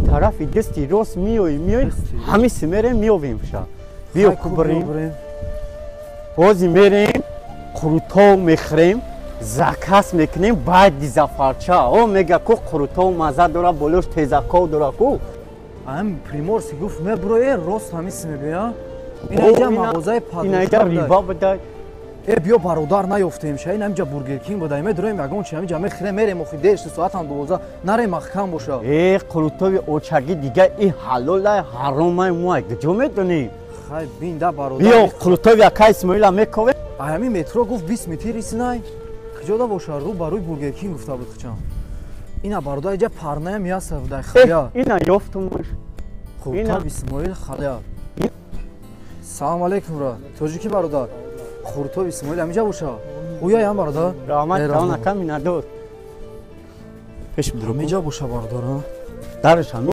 Тарафи дасти рост миёи, миёи, ҳамиси мерем, меёвем ша. Биё, ку бирем. Ҳози мерем, қурутов мехӯрем, заказ мекунем, баъди Зафарча. О, мега ку қурутов маза дора, болош тезаков дора ку. Ам Приморский гуфт, меброe, рост ҳамиси мебия. Инаҷа мағозаи. Инаҷа риба будай. Э, биё, бародар, наёфтем ша. Ин ҳамиҷа Бургер Кинг будай, медроем, ягон чи ҳамиҷа мехӯрем, мерем. Охи дер шуд, соатам 12, нарем, маҳкам боша. Э, қурутови очагӣ дига и ҳалолай, ҳаромай, мо куҷо медонем? Хай, бин да, бародар. Биё, қурутови ака Исмоила мековем. Ҳамин метро гуфт, 20 метр исинай куҷода боша, рӯ ба рӯи Бургер Кинг гуфта буд хичам. Ина, бародар, иҷа парнаям яса будай, хая. Ина ёфтумаш. Қурутоб Исмоил, хая. Салом алейкум, ра тоҷикӣ, бародар, Қурутоб Исмоил ҳамиҷа боша? Уяям, бародар. Раҳмат, калон ака, миннатдор. Пеш ҳамиҷа боша, бародар. Дараш ҳами.